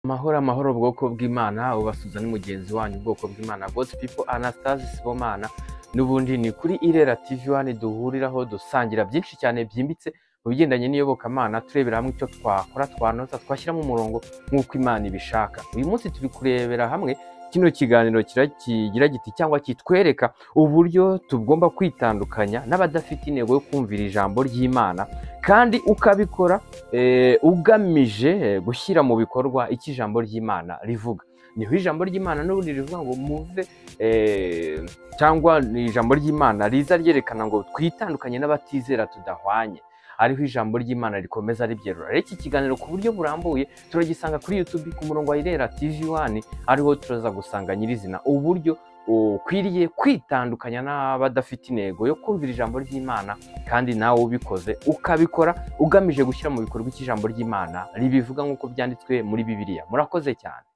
Amahoro amahoro, bwoko bw'Imana. Ubasuhuza ni mugenzi wanyu, ubwoko bw'Imana, God's people, Anastase Sibomana. N'ubundi ni kuri Irera TV One duhuriraho, dusangira byinshi cyane byimbitse mu bigendanye n'iyobokamana, turebera hamwe icyo twakora, twanoza, twashyiramo umurongo nk'uko Imana ibishaka. Uyu munsi turi kurebera hamwe kino kiganiro kigira giti cyangwa kitwereka uburyo tugomba kwitandukanya n'abadafite intego yo kumvira ijambo ry'Imana, kandi ukabikora ugamije gushyira mu bikorwa icyo ijambo ry'Imana rivuga. Niho ijambo ry'Imana n'ubundi rivuga ngo muve, cyangwa ni ijambo ry'Imana riza ryerekana ngo twitandukanye n'abatizera tudahwanye, ariho ijambo ry'Imana rikomeza ribyerura. Rero iki kiganiro ku buryo burambuye turagisanga kuri YouTube ku murongo wa Irera TV One, ariho turaza gusanga nyirizina uburyo ukwiriye kwitandukanya n'abadafite intego yo kumvira ijambo ry'Imana, kandi nawe ubikoze ukabikora ugamije gushyira mu bikorwa icyo ijambo ry'Imana ribivuga nk'uko byanditswe muri Bibiliya. Murakoze cyane.